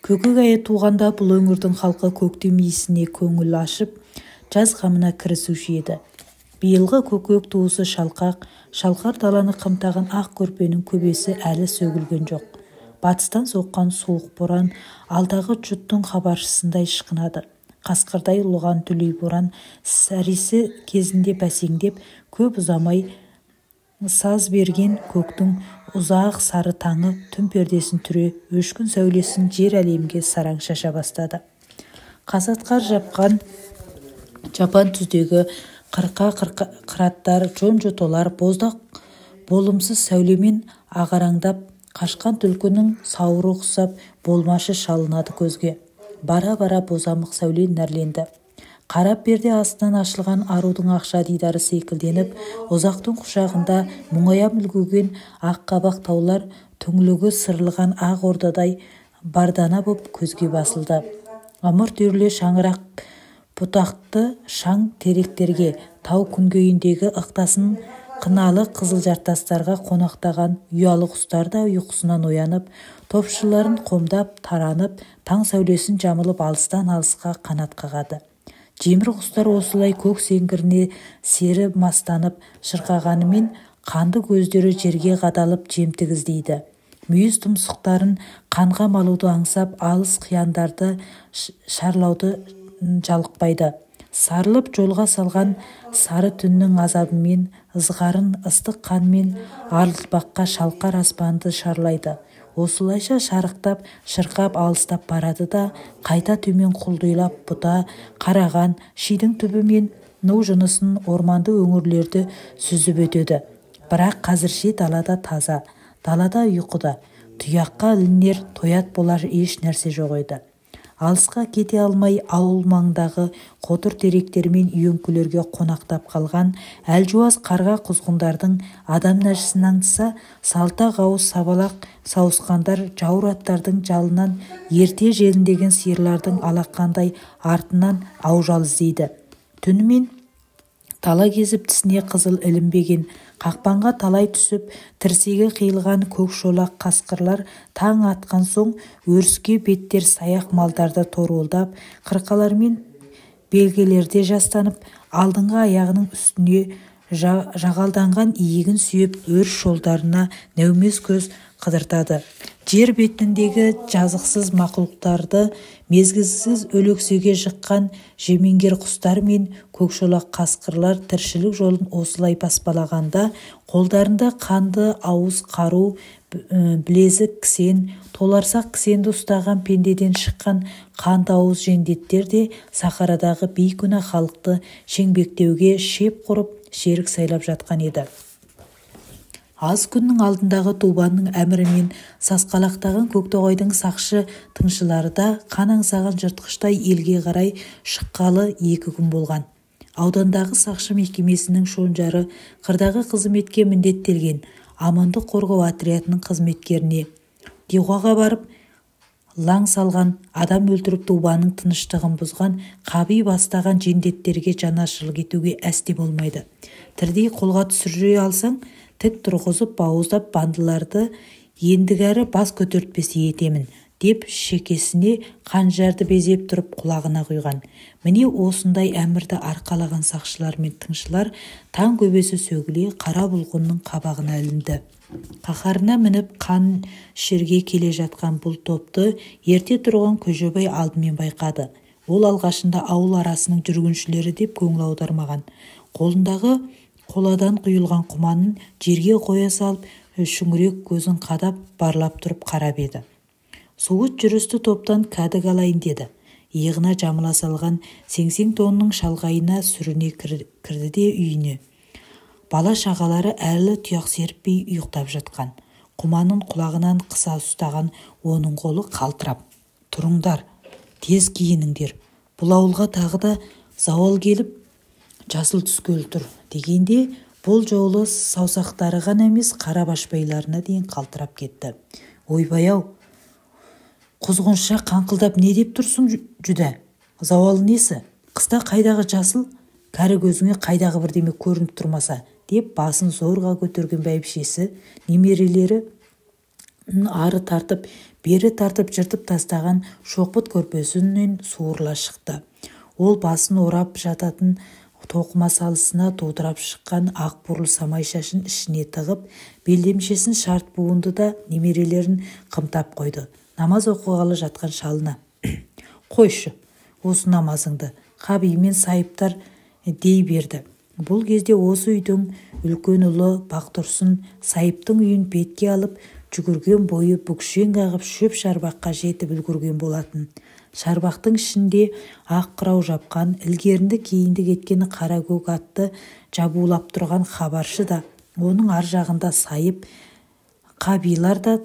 Көкек айы туғанда бұл өңірдің халқы көктем иісіне көңіл ашып, жаз қамына кірісуші еді. Биылғы көкек туысы шалқақ, шалқар даланы қымтаған ақ көрпенің көбесі әлі сөгілген жоқ. Батыстан соққан суық боран алдағы жұттың хабаршысындай ышқынады. Қасқырдай ұлыған дүлей боран сәресі кезінде бәсеңдеп, көп ұзамай саз берген көктің ұзақ сары таңы түн пердесін түре, өшкін сәулесін жер әлемге сараң шаша бастады. Қасат қар жапқан жапан түздегі қырқа қыраттар, жон-жоталар боздақ болымсыз сәулемен ағараңдап, қашқан түлкінің сауыры құсап болмашы шалынады көзге. Бара-бара бозамық сәуле нәрленді. Қара перде астынан ашылған арудың ақша дидары секілденіп, ұзақтың құшағында мұңая мүлгіген ақ қабақ таулар түңлігі сырылған ақ ордадай бардана боп көзге басылды. Ымырт үйіріле шаңырақ бұтақты шаң теректерге, тау күнгейіндегі ықтасын қыналы қызыл жартастарға қонақтаған ұялы құстар да ұйқысынан оянып, топшыларын қомдап, таранып, таң сәулесін жамылып алыстан-алысқа қанат қағады. Жемір құстар осылай көк сеңгіріне сері мастанып шырқағанымен, қанды көздері жерге қадалып жемтік іздейді. Мүйіз тұмсықтарын қанға малуды аңсап, алыс қияндарды шарлауды жалықпайды. Сарылып жолға салған сары түннің азабымен, ызғарын ыстық қанмен арылтпаққа шалқар аспанды шарлайды. Осылайша шарықтап, шырқап алыстап барады да, қайта төмен құлдилап бұта, қараған, шидің түбі мен ну жынысын орманды өңірлерді сүзіп өтеді. Бірақ қазірше далада таза, далада ұйқыда, тұяққа ілінер, тоят болар еш нәрсе жоқ еді. Алысқа кете алмай ауыл маңындағы қотыр теректер мен үйеңкілерге қонақтап қалған әлжуаз қарға құзғындардың адам нәжісін аңдыса, салтақ ауыз сабалақ сауысқандар жауыр аттардың жалынан ерте желіндеген сиырлардың алақандай артынан аужал іздейді. Түнімен дала кезіп тісіне қызыл ілінбеген, қақпанға талай түсіп, тірсегі қиылған көк шолақ қасқырлар таң атқан соң өріске беттер саяқ малдарды торуылдап, қырқалар мен белгілерде жастанып, алдыңғы аяғының үстіне жағалданған иегін сүйеп, өріс жолдарына нәумез көз қыдыртады. Жер бетіндегі жазықсыз мақұлықтарды мезгілсіз өлексеге жыққан жемеңгер құстар мен көкшолақ қасқырлар тіршілік жолын осылай баспалағанда, қолдарында қанды ауыз қару, білезік кісен, толарсақ кісенді ұстаған пендеден шыққан қанды ауыз жендеттер де сахарадағы бейкүнә халықты шеңбектеуге шеп құрып, шерік сайлап жатқан еді. Аз күннің алдындағы Тубанның әмірімен сасқалақтаған Көктоғайдың сақшы тыңшылары да қан аңсаған жыртқыштай елге қарай шыққалы 2 күн болған. Аудандағы сақшы мекемесінің шонжары қырдағы қызметке міндеттелген Амандық қорғау отрядының қызметкеріне Диғуаға барып лаң салған, адам өлтіріп Тубаның тыныштығын бұзған, қаби бастаған жендеттерге жанашырлық етуге әсте болмайды. Тірдей қолға түсіре алсаң, тік тұрғызып бауыздап бандыларды ендігәрі бас көтертпесе етемін, деп шекесіне қанжарды безеп тұрып құлағына құйған. Міне осындай әмірді арқалаған сақшылар мен тыңшылар таң көбесі сөгіле қара бұлғынның қабағына ілінді. Қаһарына мініп қан ішерге келе жатқан бұл топты ерте тұрған Көжебай алдымен байқады. Ол алғашында ауыл арасының жүргіншілері деп көңіл аудармаған. Қолындағы қоладан құйылған құманын жерге қоя салып, шүңірек көзін қадап, барлап тұрып қарап еді. Суыт жүрісті топтан кәдік алайын деді. Иығына жамыла салған сеңсең тонның шалғайына сүріне кірді де үйіне. Бала шағалары әлі тұяқ серіппей ұйықтап жатқан. Құманын құлағынан қыса ұстаған оның қолы қалтырап, «Тұрыңдар, тез киініңдер, бұл ауылға тағы да зауал келіп, жасыл түскелі тұр» дегенде, бұл жолы саусақтары ғана емес, қара башпайларына дейін қалтырап кетті. «Ойбай-ау, құзғынша қаңқылдап не деп тұрсың жүдә? Зауалы несі? Қыста қайдағы жасыл, кәрі көзіңе қайдағы бірдеме көрініп тұрмаса» деп басын зорға көтерген бәйбішесі немерелері Ары тартып, бері тартып жыртып тастаған шоқпыт көрпесінен суырыла шықты. Ол басын орап жататын тоқыма салысына дудырап шыққан ақ бурыл самай шашын ішіне тығып, белдемшесін шарт буынды да немерелерін қымтап қойды. Намаз оқығалы жатқан шалына: «Қойшы осы намазыңды, Қаби мен Сайыптар», – дей берді. Бұл кезде осы үйдің үлкен ұлы Бақтұрсын Сайыптың үйін бетке алып, жүгірген бойы бүкшең қағып шөп шарбаққа жетіп үлгерген болатын. Шарбақтың ішінде ақ қырау жапқан, ілгерінді-кейінді кеткен қара көк атты жабулап тұрған хабаршы да, оның ар жағында Сайып, Қабилар да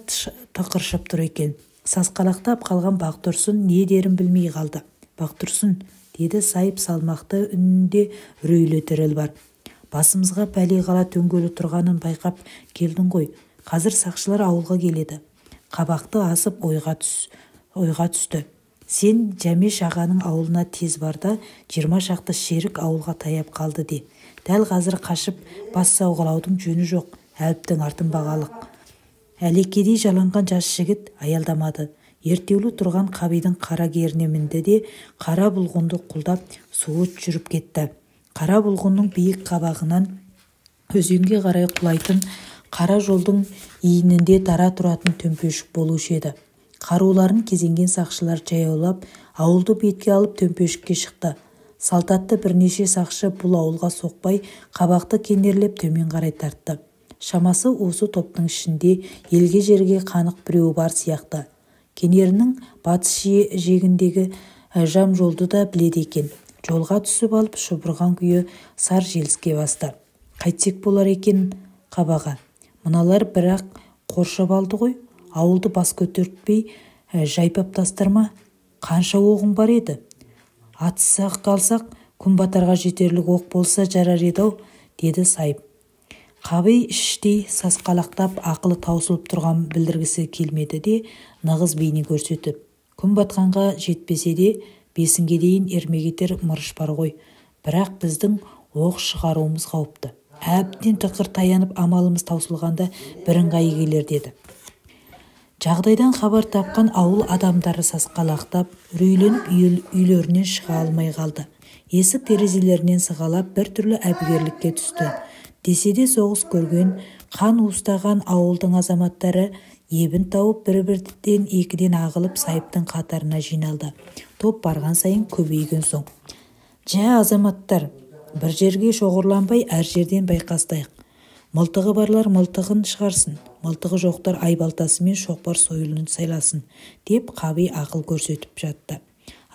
тықыршып тұр екен. Сасқалақтап қалған Бақтұрсын не дерін білмей қалды. «Бақтұрсын», – деді Сайып, салмақты үнінде үрейлі діріл бар. «Басымызға пәле-қала төнгелі тұрғанын байқап келдің ғой. Қазір сақшылар ауылға келеді. Қабақты асып ойға түсті. Сен Жәмеш ағаның ауылына тез бар да, 20 шақты шерік ауылға таяп қалды де. Дәл қазір қашып бас сауғалаудың жөні жоқ, әліптің артын бағалық». Әлекедей жаланған жас жігіт аялдамады. Ерттеулі тұрған Қабидің қара керіне мінді де, қара бұлғынды құлдап, суыт жүріп кетті. Қара бұлғынның биік қабағынан өзенге қарай құлайтын қара жолдың иінінде дара тұратын төмпешік болушы еді. Қаруларын кезенген сақшылар жаяулап, ауылды бетке алып төмпешікке шықты. Салтатты бірнеше сақшы бұл ауылға соқпай, қабақты кенерлеп төмен қарай тартты. Шамасы осы топтың ішінде елге жерге қанық біреуі бар сияқты. Кенерінің батыс жегіндегі жам жолды да біледі екен. Жолға түсіп алып, шұбырған күйі сар желіске басты. «Қайтсек болар екен, қабаға? Мыналар бірақ қоршап алды ғой. Ауылды бас көтертпей жайпап тастар ма? Қанша оғың бар еді? Атыса қалсақ, күн батарға жетерлік оқ болса жарар еді-ау», – деді Сайып. Қаби іштей сасқалақтап, ақылы таусылып тұрған білдіргісі келмеді де, нығыз бейне көрсетіп: «Күн батқанға жетпесе де, бесінге дейін ермек етер мырыш бар ғой. Бірақ біздің оқ шығаруымыз қауіпті. Әбден тықыр таянып амалымыз таусылғанда бірыңғайы келер», – деді. Жағдайдан хабар тапқан ауыл адамдары сасқалақтап, үрейленіп үйлерінен шыға алмай қалды. Есік терезелерінен сығалап бір түрлі әбігерлікке түсті. Десе де соғыс көрген, қан уыстаған ауылдың азаматтары ебін тауып, бір-бірден екіден ағылып Сайыптың қатарына жиналды. Топ барған сайын көбейген соң: «Жә, азаматтар, бір жерге шоғырланбай, әр жерден байқастайық. Мылтығы барлар мылтығын шығарсын, мылтығы жоқтар айбалтасы мен шоқпар сойылын сайласын», – деп Қаби ақыл көрсетіп жатты.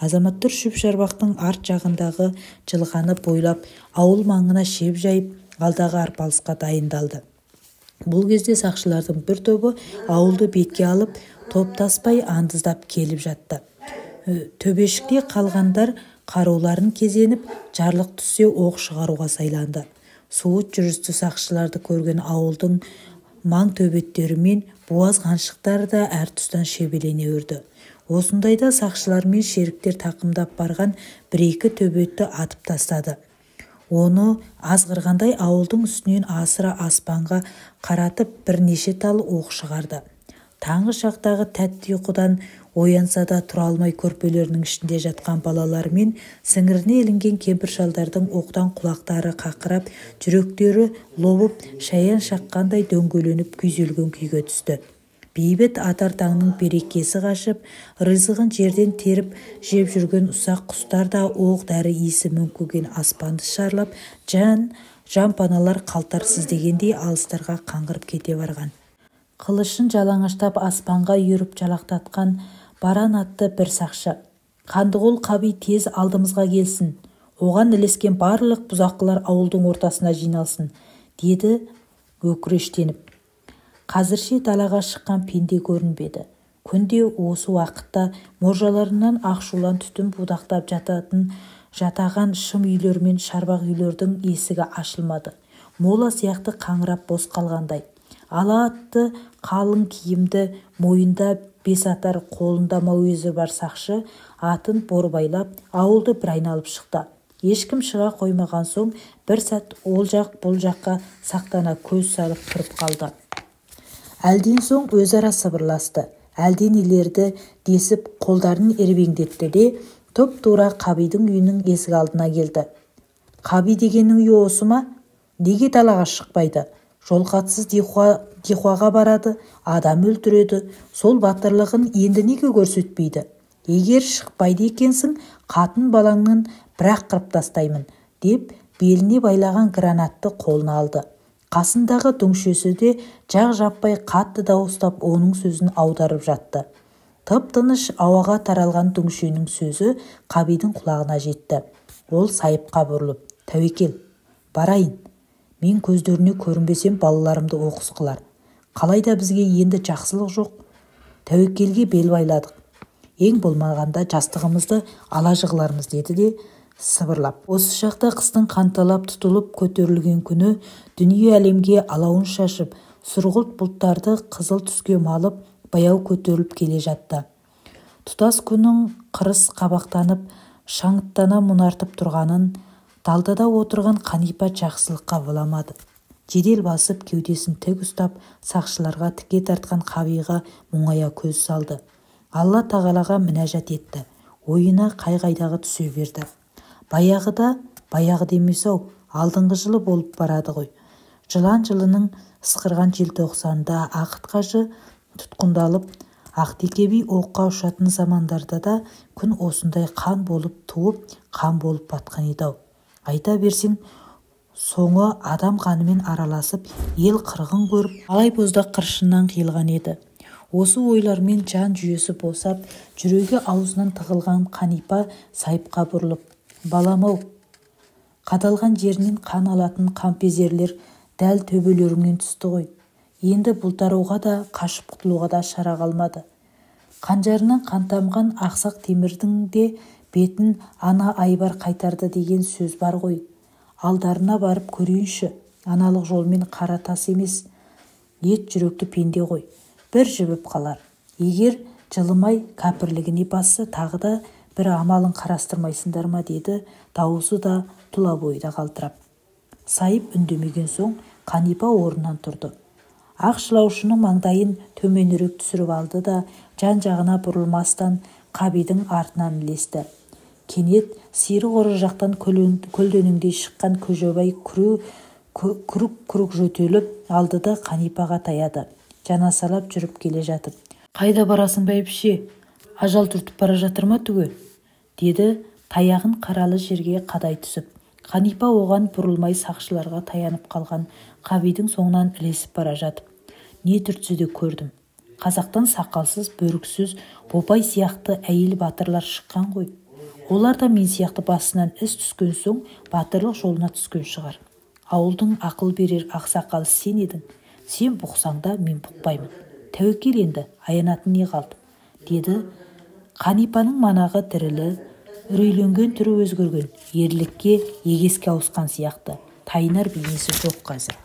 Азаматтар шөп шарбақтың арт жағындағы жылғаны бойлап, ауыл маңына шеп жайып, алдағы арпалысқа дайындалды. Бұл кезде сақшылардың бір тобы ауылды бетке алып, топтаспай андыздап келіп жатты. Төбешікте қалғандар қаруларын кезеніп, жарлық түссе оқ шығаруға сайланды. Суыт жүрісті сақшыларды көрген ауылдың маң төбеттері мен буаз қаншықтары да әр тұстан шебелене үрді. Осындайда сақшылар мен шеріктер тақымдап барған бір-екі төбетті атып тастады. Оны азғырғандай ауылдың үстінен асыра аспанға қаратып бірнеше тал оқ шығарды. Таңғы шақтағы тәтті ұйқыдан оянса да тұра алмай көрпелерінің ішінде жатқан балалар мен сіңіріне ілінген кемпір-шалдардың оқтан құлақтары қақырап, жүректері лобып, шаян шаққандай дөңгеленіп күйзелген күйге түсті. Бейбіт атар таңның берекесі қашып, ризығын жерден теріп жеп жүрген ұсақ құстар да оқ дәрі иісі мүңкіген аспанды шарлап, жан паналар қалтарсыз дегендей алыстарға қаңғырып кете барған. Қылышын жалаңаштап аспанға үйіріп жалақтатқан баран атты бір сақшы: «Қандықол Қаби тез алдымызға келсін, оған ілескен барлық бұзақылар ауылдың ортасына жиналсын», – деді өкірештеніп. Қазірше далаға шыққан пенде көрінбеді. Күнде осы уақытта мұржаларынан ақшулан түтін будақтап жататын жатаған шым үйлер мен шарбақ үйлердің есігі ашылмады. Мола сияқты қаңырап бос қалғандай. Ала атты, қалың киімді, мойнында бесатар, қолында мәуезі бар сақшы атын борбайлап, ауылды бір айналып шықты. Ешкім шыға қоймаған соң бір сәт ол жақ бұл жаққа сақтана көз салып тұрып қалды. Әлден соң өзара сыбырласты. Әлденелерді десіп қолдарын ербеңдетті де, тұп-тура Қабидің үйінің есік алдына келді. Қаби дегеннің үйі осы ма? Неге далаға шықпайды? Жолқатсыз дихуаға барады, адам өлтіреді. Сол батырлығын енді неге көрсетпейді? Егер шықпайды екенсің, қатын балаңнан бір-ақ қырып тастаймын, деп беліне байлаған гранатты қолына алды. Қасындағы дүңшесі де жақ жаппай қатты дауыстап оның сөзін аударып жатты. Тып-тыныш ауаға таралған дүңшенің сөзі Қабидің құлағына жетті. Ол Сайыпқа бұрылып, тәуекел, барайын. Мен көздеріне көрінбесем балаларымды оқыс қылар. Қалайда бізге енді жақсылық жоқ. Тәуекелге бел байладық. Ең болмағанда жастығымызды ала жығылармыз, деді де сыбырлап. Осы шақта қыстың қанталап тұтылып көтерілген күні дүние әлемге алауын шашып, сұрғылт бұлттарды қызыл түске малып, баяу көтеріліп келе жатты. Тұтас күннің қырыс қабақтанып, шаңыттана мұнартып тұрғанын далдада отырған Қанипа жақсылыққа баламады. Жедел басып, кеудесін тік ұстап, сақшыларға тіке тартқан Қабиға мұңая көз салды. Алла тағалаға мінәжат етті. Ойына қай-қайдағы түсе берді. Баяғыда, баяғы демес-ау, алдыңғы жылы болып барады ғой. Жылан жылының ысқырған желтоқсанда Ақыт қажы тұтқындалып, Ақтеке би оққа ұшатын замандарда да күн осындай қан болып туып, қан болып батқан еді-ау. Айта берсең, соңы адам қанымен араласып, ел қырғын көріп, алай боздақ қыршыннан қиылған еді. Осы ойлармен жан жүйесі босап, жүрегі аузынан тығылған Қанипа Сайыпқа бұрылып, балам-ау, қадалған жерінен қан алатын қанпезерлер дәл төбелеріңнен түсті ғой. Енді бұлтаруға да, қашып құтылуға да шара қалмады. Қанжарынан қан тамған Ақсақ Темірдің де бетін ана айбар қайтарды деген сөз бар ғой. Алдарына барып көрейінші, аналық жолмен қара тас емес, ет жүректі пенде ғой. Бір жібіп қалар. Егер жылымай кәпірлігіне басса, тағы да бір амалын қарастырмайсыңдар ма, деді дауысы да тұла бойы да қалтырап. Сайып үндемеген соң Қанипа орнынан тұрды. Ақ шылаушының маңдайын төменірек түсіріп алды да, жан-жағына бұрылмастан Қабидің артынан ілесті. Кенет сиыр қора жақтан көлденеңдей шыққан Көжебай күрік-күрік жөтеліп алды да Қанипаға таяды. Жанасалап жүріп келе жатып, қайда барасың, бәйбіше? Ажал түртіп бара жатыр ма түге? Деді таяғын қаралы жерге қадай түсіп. Қанипа оған бұрылмай сақшыларға таянып қалған Қабидің соңынан ілесіп бара жатып, не түртсе де көрдім. Қазақтан сақалсыз, бөріксіз, Бопай сияқты әйел батырлар шыққан ғой. Олар да мен сияқты басынан іс түскен соң батырлық жолына түскен шығар. Ауылдың ақыл берер ақсақалы сен едің. Сен бұқсаң да мен бұқпаймын. Тәуекел енді, аянатын не қалды? Деді. Қанипаның манағы дірілі, үрейленген түрі өзгерген, ерлікке, егеске ауысқан сияқты. Тайынар бейнесі жоқ қазір.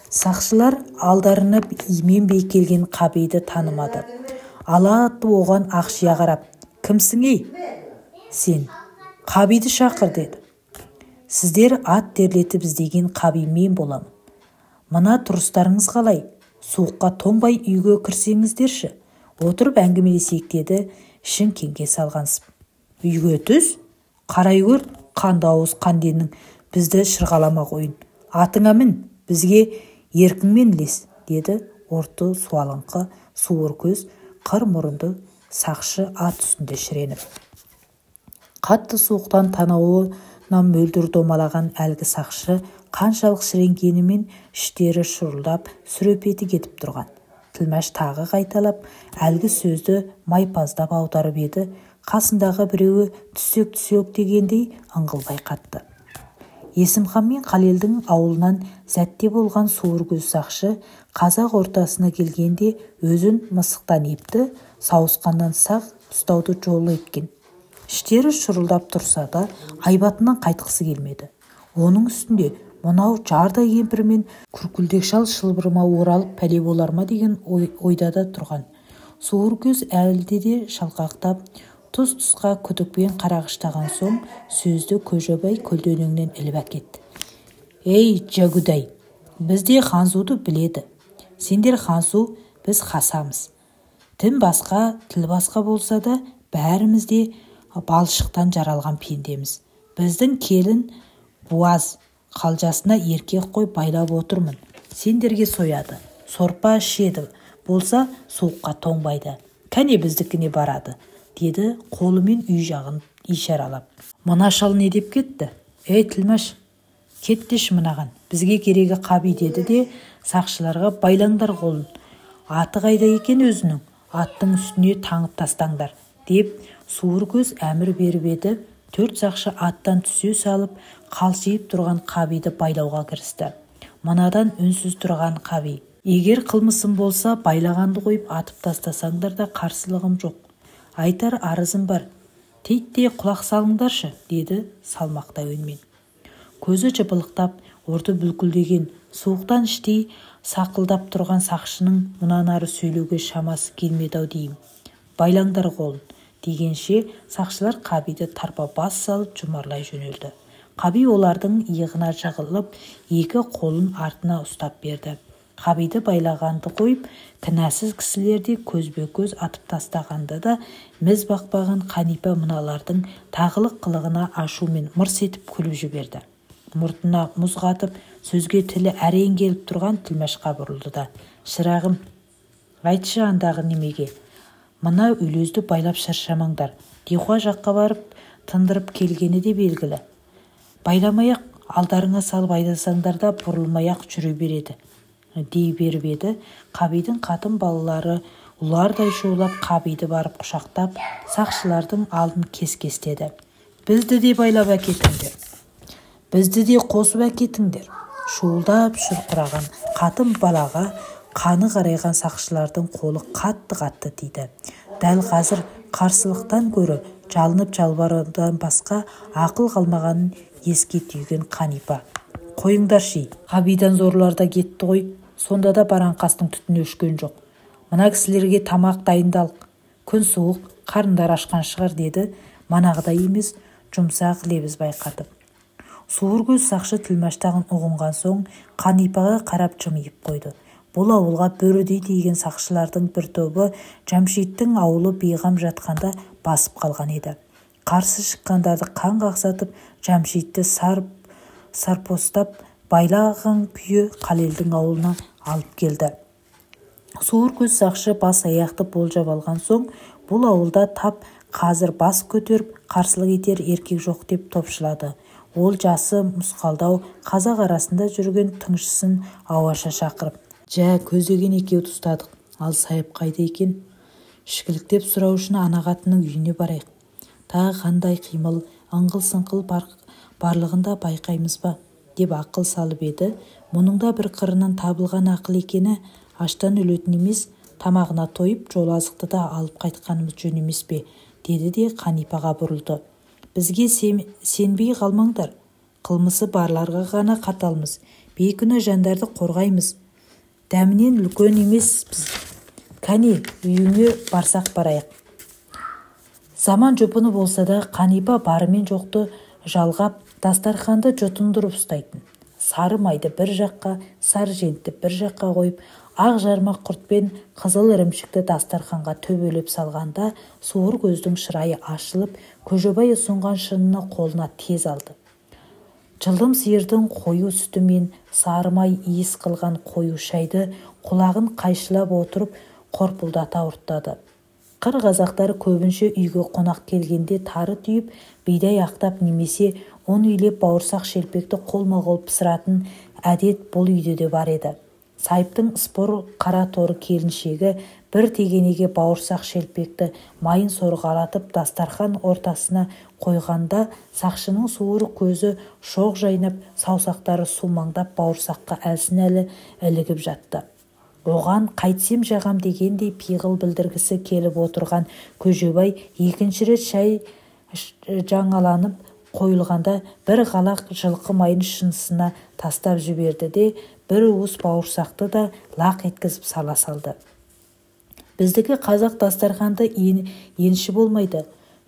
Сақшылар алдарына именбей келген Қабиді танымады. Ала атты оған ақшия қарап, кімсің ей? Сен, Қабиді шақыр, деді. Сіздер ат терлетіп іздеген Қаби мен боламын. Мына тұрыстарыңыз қалай? Суыққа тоңбай үйге кірсеңіздерші. Отырып әңгімелесейік, деді ішін кеңге салғансып. Үйге түс, қарай көр, қанды ауыз қанденің бізді шырғалама қойын. Атыңа мін, бізге еркіңмен ілес, деді орты суалыңқы, суыр көз, қыр мұрынды сақшы ат үстінде шіреніп. Қатты суықтан танауынан мөлдір домалаған әлгі сақшы қаншалық шіренгенімен іштері шұрылдап, сүрепеті кетіп тұрған. Тілмәш тағы қайталап, әлгі сөзді майпаздап аударып еді, қасындағы біреуі түсек-түсек дегендей ыңғылбай қатты. Есімхан мен Қалелдің ауылынан зәтте болған суыр көз сақшы қазақ ортасына келгенде өзін мысықтан епті, сауысқаннан сақ ұстауды жолы еткен. Іштері шұрылдап тұрса да айбатынан қайтқысы келмеді. Оның үстінде мынау жардай кемпір мен күркілдек шал шылбырыма оралып пәле болар ма деген ойда да тұрған. Суыр көз әлде де шалқақтап, тұс-тұсқа күдікпен қарағыштаған соң сөзді Көжебай көлденеңнен іліп әкетті. Ей, Жагудай, бізде Ханзуды біледі. Сендер Хансу, біз Хасамыз. Дін басқа, тіл басқа болса да, бәріміз де балшықтан жаралған пендеміз. Біздің келін буаз, қалжасына еркек қой байлап отырмын. Сендерге сояды, сорпа ішеді, болса суыққа тоңбайды. Кәне біздікіне барады, деді қолымен үй жағын ишаралап. Мына шал не деп кетті? Ей, тілмәш, кеттеші мынаған, бізге керегі Қаби, деді де сақшыларға байлаңдар қолын. Аты қайда екен өзінің? Аттың үстіне таңып тастаңдар, деп суыр көз әмір беріп еді. 4 сақшы аттан түсе салып, қалшиып тұрған Қабиді байлауға кірісті. Мынадан үнсіз тұрған Қаби: егер қылмысым болса, байлағанды қойып атып тастасаңдар да қарсылығым жоқ. Айтар арызым бар. Тейттей құлақ салыңдаршы, деді салмақты әуенмен. Көзі жыбылықтап, орты бүлкілдеген, суықтан іштей сақылдап тұрған сақшының мұнан ары сөйлеуге шамасы келмеді-ау деймін. Байлаңдар қолын, дегенше сақшылар Қабиді тарпа бас салып жұмарлай жөнелді. Қаби олардың иығына жығылып, екі қолын артына ұстап берді. Қабиді байлағанды қойып, кінәсіз кісілерді көзбе-көз атып тастағанда да міз бақпаған Қанипа мыналардың тағылық қылығына ашумен мырс етіп күліп жіберді. Мұртына мұз қатып, сөзге тілі әрең келіп тұрған тілмәшқа бұрылды да: шырағым, айтшы андағы немеге, мына өлезді байлап шаршамаңдар, Диқуа жаққа барып тындырып келгені де белгілі. Байламай-ақ алдарыңа салып айдасаңдар да бұрылмай-ақ жүре береді, дей беріп еді. Қабидің қатын балалары ұлардай шулап, Қабиді барып құшақтап, сақшылардың алдын кес-кестеді. Бізді де байлап әкетіңдер, бізді де қосып әкетіңдер. Шуылдап шұрқыраған қатын балаға қаны қарайған сақшылардың қолы қатты-қатты тиді. Дәл қазір қарсылықтан гөрі жалынып жалбарудан басқа ақыл қалмағанын еске түйген Қанипа: қойыңдаршы, Қабидан зорлар да кетті ғой, сонда да баранқастың түтіні өшкен жоқ. Мына кісілерге тамақ дайындалық, күн суық, қарындар ашқан шығар, деді манағыдай емес, жұмсақ лебіз байқатып. Суыр көз сақшы тілмаштағын ұғынған соң Қанипаға қарап жымиып қойды. Бұл ауылға бөрідей тиген сақшылардың бір тобы Жәмшиттің ауылы бейғам жатқанда басып қалған еді. Қарсы шыққандарды қан қақсатып, Жәмшитті сарпостап байлаған күйі Қалелдің ауылына алып келді. Суыр көз сақшы бас аяқты болжап алған соң, бұл ауылда тап қазір бас көтеріп қарсылық етер еркек жоқ деп топшылады. Ол жасы мұсқалдау қазақ арасында жүрген тыңшысын ауаша шақырып: жә, көздеген екеуді ұстадық, ал Сайып қайда екен? Ішкіліктеп сұрау үшін ана қатынның үйіне барайық. Тағы қандай қимыл, ыңғыл-сыңқыл барлығын да байқаймыз ба, деп ақыл салып еді. Мұның да бір қырынан табылған ақыл екені, аштан өлетін емес, тамағына тойып, жол азықты да алып қайтқанымыз жөн емес пе, деді де Қанипаға бұрылды. Бізге сенбей қалмаңдар, қылмысы барларға ғана қаталмыз, бейкүнә жандарды қорғаймыз. Дәмінен үлкен емеспіз. Кәне, үйіңе барсақ барайық. Заман жұпыны болса да, Қанипа барымен жоқты жалғап, дастарханды жұтындырып ұстайтын. Сары майды бір жаққа, сары жентті бір жаққа қойып, ақ жарма құртпен қызыл ірімшікті дастарханға төбелеп салғанда суыр көздің шырайы ашылып, Көжебай ұсынған шыныны қолына тез алды. Жылдым сиырдың қою сүті мен сары май иіс қылған қою шайды құлағын қайшылап отырып қорпылдата ұрттады. Қыр қазақтары көбінше үйге қонақ келгенде тары түйіп, бидай ақтап немесе ұн илеп бауырсақ шелпекті қолма-қол пісіретін әдет бұл үйде де бар еді. Сайыптың спор қара торы келіншегі бір тегенеге бауырсақ шелпекті майын сорғалатып дастархан ортасына қойғанда сақшының суыр көзі шоқ жайнап, саусақтары сумаңдап бауырсаққа әлсін-әлі ілігіп жатты. Оған қайтсем жағам дегендей пиғыл білдіргісі келіп отырған Көжебай екінші рет шай жаңаланып қойылғанда бір қалақ жылқы майын шынысына тастап жіберді де, бір уыс бауырсақты да лақ еткізіп сала салды. Біздікі қазақ дастарханды енші болмайды.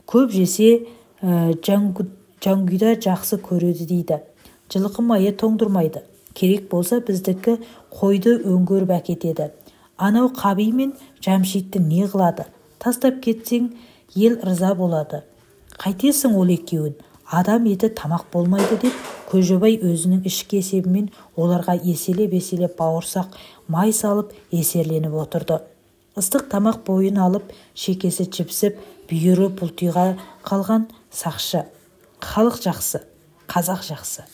Көп жесе жаңгүйда жақсы көреді дейді. Жылқы майы тоңдырмайды. Керек болса біздікі қойды өңгеріп әкетеді. Анау Қаби мен Жәмшитті не қылады? Тастап кетсең, ел ырза болады. Қайтесің ол екеуін? Адам еті тамақ болмайды деп Көжебай өзінің ішкі есебімен оларға еселеп-еселеп бауырсақ, май салып есерленіп отырды. Ыстық тамақ бойын алып, шекесі жіпсіп, бүйірі бұлтиға қалған сақшы. Халық жақсы, қазақ жақсы.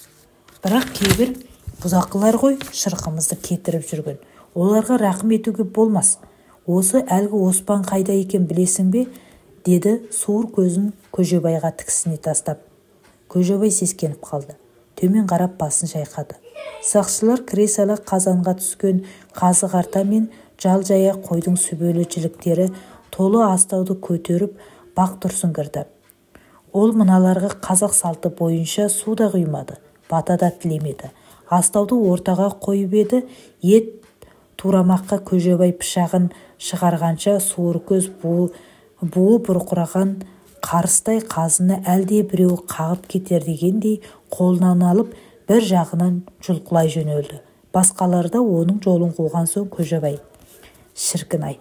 Бірақ кейбір бұзақылар ғой шырқымызды кетіріп жүрген. Оларға рақым етуге болмас. Осы әлгі Оспан қайда екен білесің бе? Деді суыр көзін Көжебайға тіксіне тастап. Көжебай сескеніп қалды. Төмен қарап басын шайқады. Сақшылар кіре сала қазанға түскен қазы қарта мен жал жая қойдың сүбелі жіліктері толы астауды көтеріп Бақтұрсын кірді. Ол мыналарға қазақ салты бойынша су да құймады, бата да тілемеді. Астауды ортаға қойып еді, ет турамаққа Көжебай пышағын шығарғанша суыр көз буы бұрқыраған қарыстай қазыны әлде біреу қағып кетер дегендей қолынан алып бір жағынан жұлқылай жөнелді. Басқалары да оның жолын қуған соң Көжебай: «Шіркін-ай,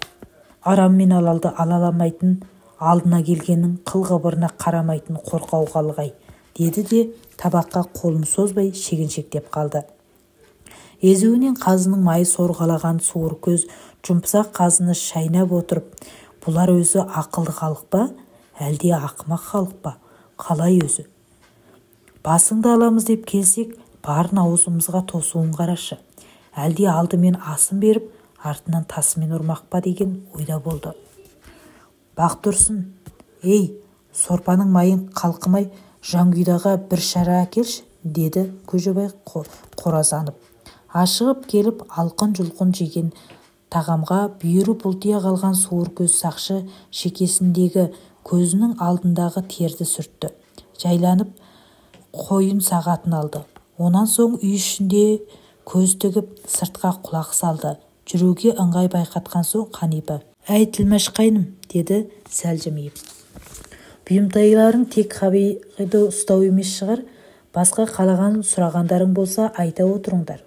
арам мен алалды алаламайтын, алдына келгеннің қыл-қыбырына қарамайтын қорқау халық-ай», деді де табаққа қолын созбай шегіншектеп қалды. Езуінен қазының майы сорғалаған суыр көз жұмсақ қазыны шайнап отырып, бұлар өзі ақылды халық па, әлде ақымақ халық па, қалай өзі? Басыңды аламыз деп келсек, барын аузымызға тосуын қарашы. Әлде алдымен асын беріп, артынан тасымен ұрмақ па деген ойда болды. Бақтұрсын, ей, сорпаның майын қалқымай Жангүйдаға бір шара әкелші, деді Көжебай қоразанып. Ашығып келіп алқын-жұлқын жеген тағамға бүйірі бұлтия қалған суыр көз сақшы шекесіндегі көзінің алдындағы терді сүртті. Жайланып қойын сағатын алды. Онан соң үй ішінде көз тігіп, сыртқа құлақ салды. Жүруге ыңғай байқатқан соң Қанипа: «Әй, тілмәш қайным», деді сәл жымиып. «Бұйымтайларың тек Қабиді ұстау емес шығар, басқа қалаған сұрағандарың болса айта отырыңдар.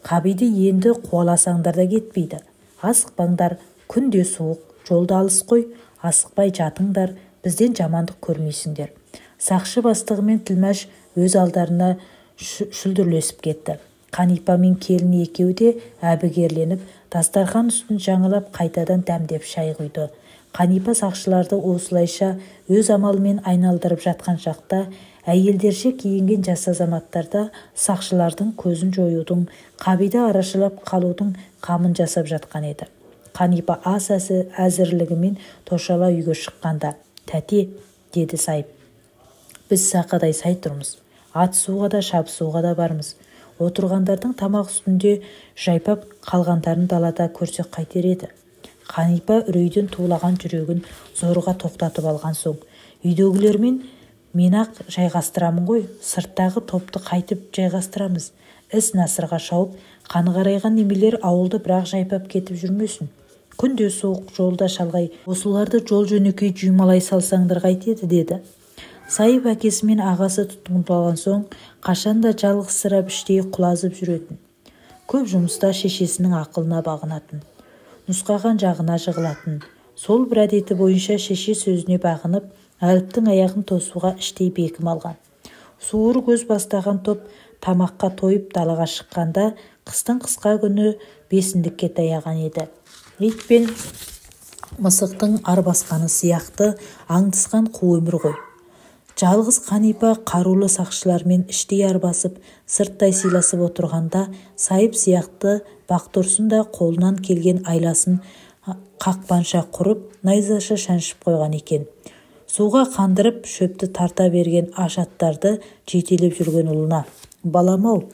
Қабиді енді қуаласаңдар да кетпейді. Асықпаңдар, күн де суық, жол да алыс қой, асықпай жатыңдар, бізден жамандық көрмейсіңдер». Сақшы бастығы мен тілмәш өз алдарына шүлдірлесіп кетті. Қанипа мен келін екеуі де әбігерленіп, дастархан үстін жаңалап қайтадан дәмдеп шай құйды. Қанипа сақшыларды осылайша өз амалымен айналдырып жатқан шақта, әйелдерше киінген жас азаматтарда сақшылардың көзін жоюдың, Қабиді арашалап қалудың қамын жасап жатқан еді. Қанипа ас әзірлігімен тошала үйге шыққанда, «Тәте», деді Сайып, «біз сақадай сай тұрмыз, атысуға да шабысуға да бармыз. Отырғандардың тамақ үстінде жайпап қалғандарын далада көрсек қайтер еді». Қанипа үрейден тулаған жүрегін зорға тоқтатып алған соң, «Үйдегілермен мен-ақ жайғастырамын ғой, сырттағы топты қайтып жайғастырамыз. Іс насырға шауып, қаны қарайған немелер ауылды бірақ жайпап кетіп жүрмесін. Күнде суық, жолда шалғай, осыларды жол жөнекей жуймалай салсаңдар қайтеді», деді. Сайып әкесі мен ағасы тұтқындалған соң, қашанда жалғызсырап іштей құлазып жүретін. Көп жұмыста шешесінің ақылына бағынатын, нұсқаған жағына жығылатын. Сол бір әдеті бойынша шеше сөзіне бағынып, Әліптің аяғын тосуға іштей бекім алған. Суыр көз бастаған топ тамаққа тойып далаға шыққанда, қыстың қысқа күні бесіндікке таяған еді. Ит пен мысықтың арбасқаны сияқты аңдысқан қу өмір ғой. Жалғыз Қанипа қарулы сақшылармен іштей арбасып, сырттай сыйласып отырғанда, Сайып сияқты Бақтұрсын да қолынан келген айласын қақпанша құрып, найзаша шаншып қойған екен. Суға қандырып, шөпті тарта берген аш аттарды жетелеп жүрген ұлына: «Балам-ау»,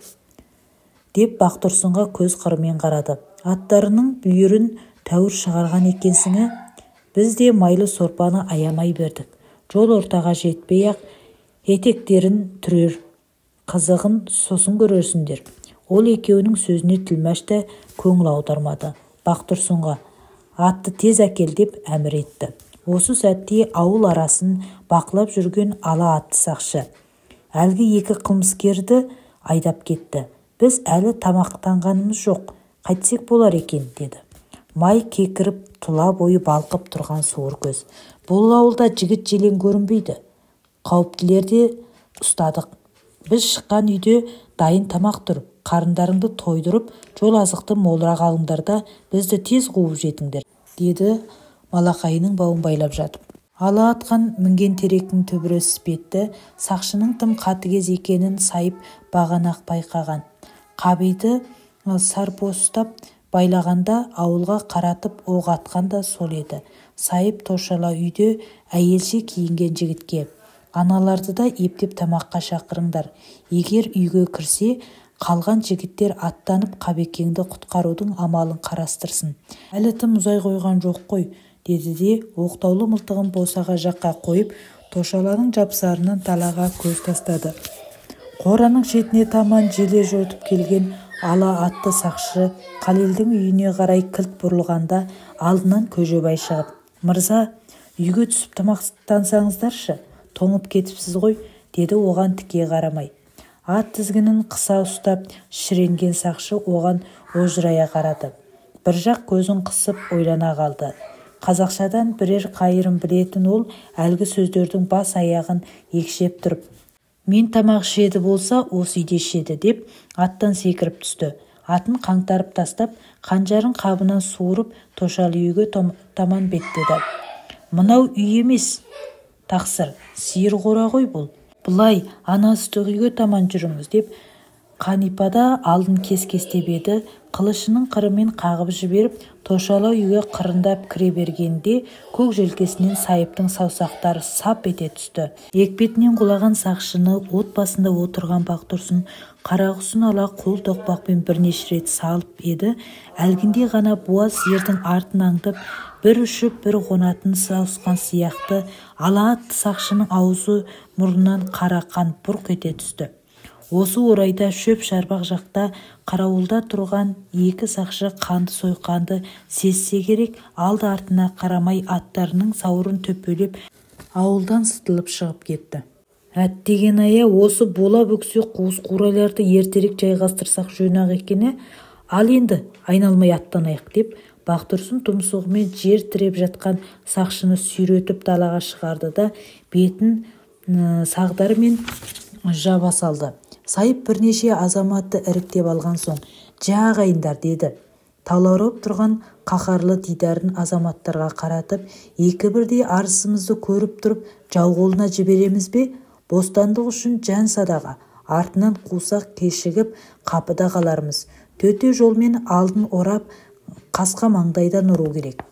деп Бақтұрсынға көз қырымен қарады. «Аттарының бүйірін тәуір шығарған екенсің, біз де майлы сорпаны аямай бердік. Жол ортаға жетпей-ақ етектерін түрер, қызығын сосын көрерсіңдер». Ол екеуінің сөзіне тілмәш те көңіл аудармады. Бақтұрсынға: «Атты тез әкел», деп әмір етті. Осы сәтте ауыл арасын бақылап жүрген ала атты сақшы әлгі екі қылмыскерді айдап кетті. Біз әлі тамақтанғанымыз жоқ, қайтсек болар екен, деді. Май кекіріп, тұла бойы балқып тұрған суыр көз. Бұл ауылда жігіт-желең көрінбейді. Қауіптілерді ұстадық. Біз шыққан үйде дайын тамақ тұр. Қарындарыңды тойдырып, жол азықты молырақ алыңдар да, бізді тез қуып жетіңдер, деді малақайының бауын байлап жатып. Ала атқа мінген теректің түбірі іспетті, сақшының тым қатыгез екенін Сайып бағана-ақ байқаған. Қабиды сарпостап байлағанда ауылға қаратып оқ атқан да сол еді. Сайып торшала үйде әйелше киінген жігітке: «Аналарды да ептеп тамаққа шақырыңдар. Егер үйге кірсе, қалған жігіттер аттанып Қабекеңді құтқарудың амалын қарастырсын. Әлі тым ұзай қойған жоқ қой», деді де, оқтаулы мылтығын босаға жаққа қойып, тошаланың жапсарынан далаға көз тастады. Қораның шетіне таман желе жортып келген ала атты сақшы Қалелдің үйіне қарай кілт бұрылғанда алдынан Көжебай шығып: «Мырза, үйге түсіп тамақтансаңыздаршы, тоңып кетіпсіз ғой», деді оған тіке қарамай. Ат тізгінін қыса ұстап шіренген сақшы оған ожырая қарады. Бір жақ көзін қысып ойлана қалды. Қазақшадан бірер қайырым білетін ол әлгі сөздердің бас аяғын екшеп тұрып: «Мен тамақ ішеді болса, осы үйде ішеді», деп аттан секіріп түсті. Атын қаңтарып тастап, қанжарын қабынан суырып, тошалы үйге таман беттеді. «Мынау үй емес, тақсыр, сиыр қора ғой бұл. Былай, ана ыстық үйге таман жүріңіз», деп Қанипа да алдын кес-кестеп еді, қылышының қырымен қағып жіберіп, тошала үйге қырындап кіре бергенде көк желкесінен Сайыптың саусақтары сап ете түсті. Екпетінен құлаған сақшыны от басында отырған Бақтұрсын қарақұсын ала қол тоқпақпен бірнеше рет салып еді, әлгінде ғана буаз сиырдың артын аңдып, бір ұшып, бір қонатын сауысқан сияқты ала атты сақшының аузы мұрнынан қара қан бұрқ ете түсті. Осы орайда шөп шарбақ жақта қарауылда тұрған екі сақшы қанды сойқанды сезсе керек, алды артына қарамай аттарының сауырын төпелеп ауылдан сытылып шығып кетті. Әттеген-ай, осы бола бөксе қуыс қурайларды ертерек жайғастырсақ жөн-ақ екен, ал енді айналмай аттанайық, деп Бақтұрсын тұмсығымен жер тіреп жатқан сақшыны сүйретіп далаға шығарды да, бетін сағдармен жаба салды. Сайып бірнеше азаматты іріктеп алған соң: «Жа, ағайындар», деді. Талаурап тұрған қаһарлы дидарын азаматтарға қаратып, «Екі бірдей арысымызды көріп тұрып, жау қолына жібереміз бе? Бостандық үшін жан садаға, артынан қусақ кешігіп қапыда қалармыз. Төте жолмен алдын орап, қасқа маңдайдан ұру керек».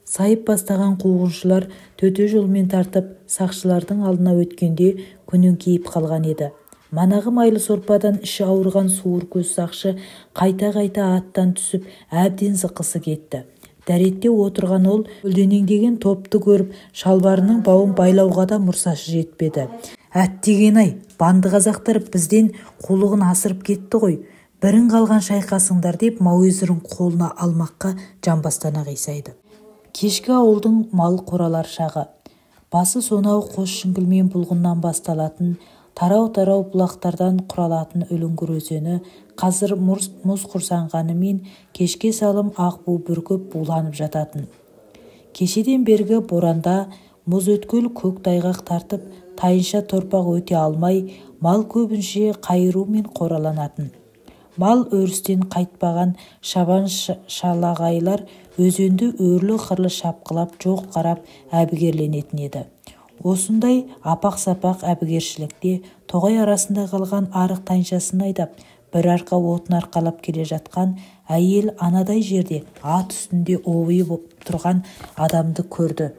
Сайып бастаған қуғыншылар төте жолмен тартып, сақшылардың алдына өткенде күн өңкиіп қалған еді. Манағы майлы сорпадан іші ауырған суыр көз сақшы қайта-қайта аттан түсіп, әбден зықысы кетті. Дәретте отырған ол көлденеңдеген топты көріп, шалбарының бауын байлауға да мұрсасы жетпеді. Әттеген-ай, банды қазақтар бізден қулығын асырып кетті ғой, бірін қалған шайқасыңдар, деп мауезерін қолына алмаққа жамбастана қисайды. Кешкі ауылдың мал қоралар шағы. Басы сонау қос шіңгіл мен бұлғыннан басталатын, тарау-тарау бұлақтардан құралатын Үліңгір өзені қазір мұз құрсанғанымен кешке салым ақ бу бүркіп буланып жататын. Кешеден бергі боранда мұз өткел көк тайғақ тартып, тайынша торпақ өте алмай, мал көбінше қайырумен қораланатын. Мал өрістен қайтпаған шабан шалағайлар өзенді өрлі-қырлы шапқылап, жоқ қарап әбігерленетін еді. Осындай апақ-сапақ әбігершілікте тоғай арасында қалған арық тайыншасын айдап, бір арқа отын арқалап келе жатқан әйел анадай жерде ат үстінде ойып тұрған адамды көрді.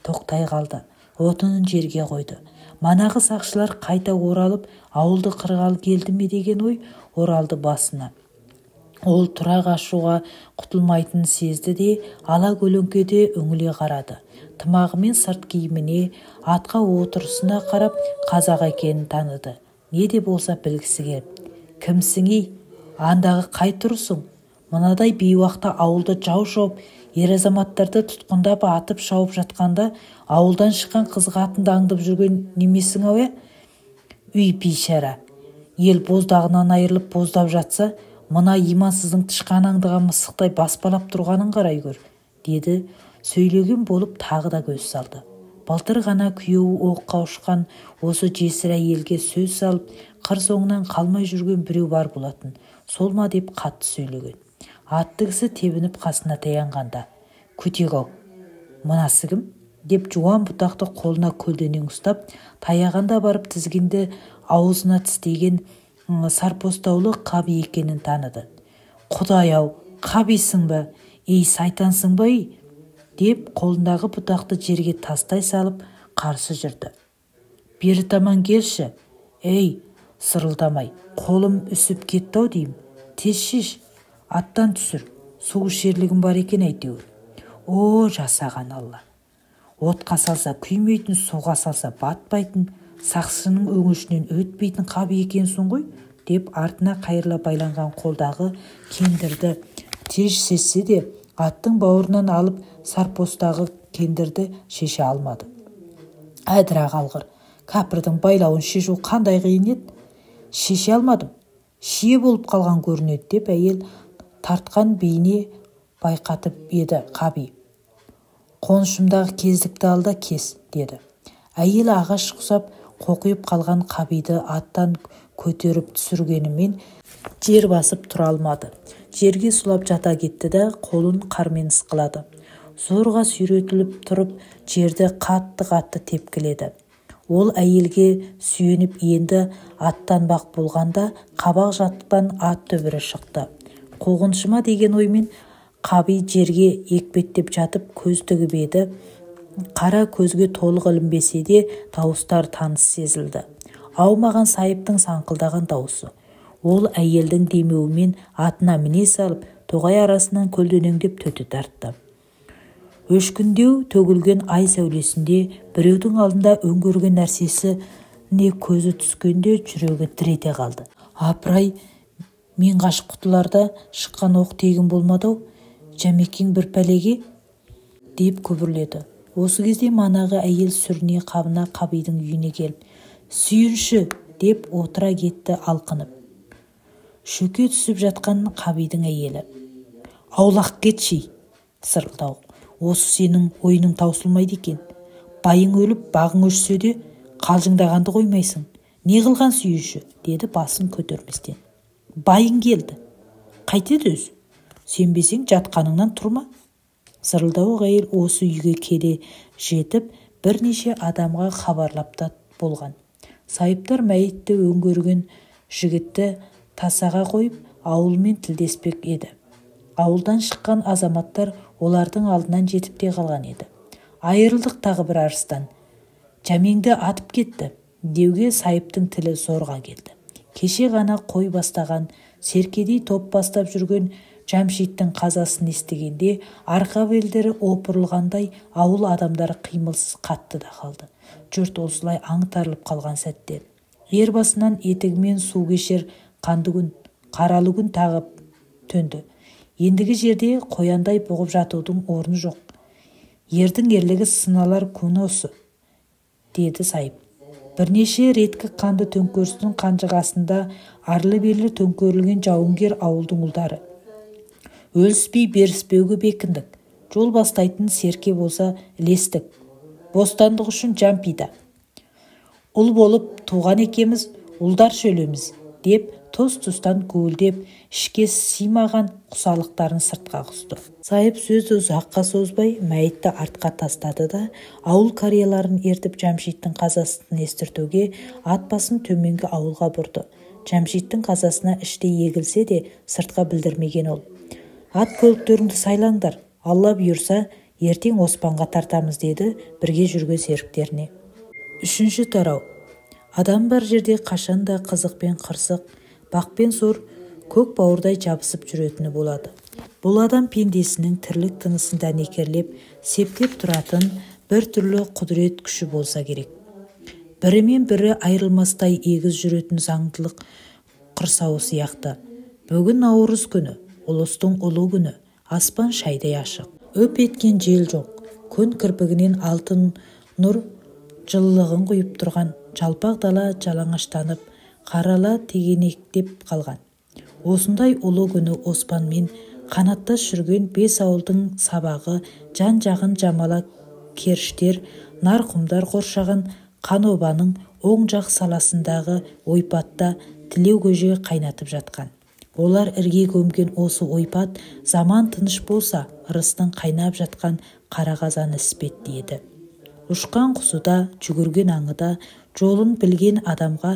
Тоқтай қалды. Отынын жерге қойды. Манағы сақшылар қайта оралып, ауылды қырғалы келді ме деген ой оралды басына. Ол тұра қашуға құтылмайтынын сезді де, ала көлеңкеде үңіле қарады. Тымағымен сырт киіміне, атқа отырысына қарап қазақ екенін таныды. Не де болса білгісі келіп: «Кімсің ей? Андағы қай тұрсың? Мынадай бейуақта ауылды жау шауып, ер азаматтарды тұтқындап атып шауып жатқанда ауылдан шыққан қыз қатынды аңдып жүрген немесің ау, ә? Үй бейшара! Ел боздағынан айырылып боздап жатса, мына имансыздың тышқан аңдыған мысықтай баспалап тұрғанын қарай көр, деді. Сөйлеген болып тағы да көз салды. Былтыр ғана күйеуі оққа ұшқан осы жесір әйелге сөз салып, қыр соңынан қалмай жүрген біреу бар болатын. Сол ма деп қатты сөйлеген. Атты кісі тебініп қасына таянғанда, "Көтек-ау, мынасы кім?" деп жуан бұтақты қолына көлденең ұстап, таяғанда барып тізгінді аузына тістеген сарпостаулы Қаби екенін таныды. "Құдай-ау, Қабисың ба? Ей, сайтансың ба, ей?" деп қолындағы бұтақты жерге тастай салып қарсы жүрді. "Бері таман келші, ей, сырылдамай, қолым үсіп кетті-ау деймін. Тез шеш, аттан түсір, су ішерлігім бар екен әйтеуір." О, жасаған Алла! Отқа салса күймейтін, суға салса батпайтын, сақшының өңешінен өтпейтін Қаби екенсің ғой, деп артына қайырыла байланған қолдағы кендірді тез шешсе де, аттың бауырынан алып сарпостағы кендірді шеше алмады. Әдіра қалғыр, кәпірдің байлауын шешу қандай қиын еді? Шеше алмадым, шие болып қалған көрінеді, деп әйел тартқан бейне байқатып еді Қаби. "Қонышымдағы кездікті ал да кес", деді. Әйел ағаш құсап қоқиып қалған Қабиді аттан көтеріп түсіргенімен жер басып тұра алмады. Жерге сұлап жата кетті да, қолын қармен ысқылады. Зорға сүйретіліп тұрып, жерді қатты-қатты тепкіледі. Ол әйелге сүйеніп енді аттанбақ болғанда қабақ жақтан ат дүбірі шықты. Қуғыншыма деген оймен Қаби жерге екпеттеп жатып көз тігіп еді, қара көзге толық ілінбесе де дауыстар таныс сезілді. Аумаған Сайыптың саңқылдаған дауысы. Ол әйелдің демеуімен атына міне салып, тоғай арасынан көлденеңдеп төте тартты. Өшкіндеу төгілген ай сәулесінде біреудің алдында өңгерген нәрсесіне көзі түскенде жүрегі дір ете қалды. Апырай, мен қашып құтыларда шыққан оқ тегін болмады-ау, Жәмекең бір пәлеге, деп күбірледі. Осы кезде манағы әйел сүріне қабына Қабидің үйіне келіп, "Сүйінші!" деп отыра кетті алқынып. Шөке түсіп жатқан Қабидің әйелі. "Аулақ кетші, сырылдауық, осы сенің ойының таусылмайды екен. Байың өліп, бағың өшсе де қалжыңдағанды қоймайсың. Не қылған сүйінші?" деді басын көтерместен. "Байың келді. Қайтеді өзі? Сенбесең жатқаныңнан тұрма." Зырылдауық әйел осы үйге келе жетіп, бірнеше адамға хабарлап та болған. Сайыптар мәйітті өңгерген жігітті тасаға қойып, ауылмен тілдеспек еді. Ауылдан шыққан азаматтар олардың алдынан жетіп те қалған еді. "Айырылдық тағы бір арыстан. Жәмеңді атып кетті", деуге Сайыптың тілі зорға келді. Кеше ғана қой бастаған, серкедей топ бастап жүрген Жәмшиттің қазасын естігенде арқа белдері опырылғандай ауыл адамдары қимылсыз қатты да қалды. Жұрт осылай аңтарылып қалған сәтте ер басынан етігімен су кешер қанды күн, қаралы күн тағы төнді. Ендігі жерде қояндай бұғып жатудың орны жоқ. Ердің ерлігі сыналар күні осы, деді Сайып. Бірнеше реткі қанды төңкерістің қанжығасында арлы-берлі төңкерілген жауынгер ауылдың ұлдары. Өліспей беріспеуге бекіндік. Жол бастайтын серке болса ілестік. Бостандық үшін жан пида. Ұл болып туған екеміз, ұлдар өлеміз, деп тұс-тұстан гуілдеп, ішке сыймаған құсалықтарын сыртқа құсты. Сайып сөзді ұзаққа созбай, мәйітті артқа тастады да, ауыл карияларын ертіп Жәмшиттің қазасын естіртуге ат басын төменгі ауылға бұрды. Жәмшиттің қазасына іштей егілсе де, сыртқа білдірмеген ол. "Ат көліктеріңді сайлаңдар, Алла бұйырса, ертең Оспанға тартамыз", деді бірге жүрген серіктеріне. Үшінші тарау. Адам бар жерде қашанда қызық пен қырсық, бақ пен сор көк бауырдай жабысып жүретіні болады. Бұл адам пендесінің тірлік тынысын дәнекерлеп, септеп тұратын бір түрлі құдірет күші болса керек. Бірімен бірі айырылмастай егіз жүретін заңдылық құрсауы сияқты. Бүгін наурыз күні, ұлыстың ұлы күні, аспан шайдай ашық. Үп еткен жел жоқ, күн кірпігінен алтын нұр жылылығын құйып тұрған жалпақ дала жалаңаштанып, Қарала тегенектеп қалған. Осындай ұлы күні Оспанмен қанаттас жүрген бес ауылдың сабағы жан-жағын жамала керіштер, нар құмдар қоршаған Қанобаның оң жақ саласындағы ойпатта тілеу көже қайнатып жатқан. Олар ірге көмген осы ойпат заман тыныш болса, ырыстың қайнап жатқан қара қазаны іспетті еді. Ұшқан құсы да, жүгірген аңы да жолын білген адамға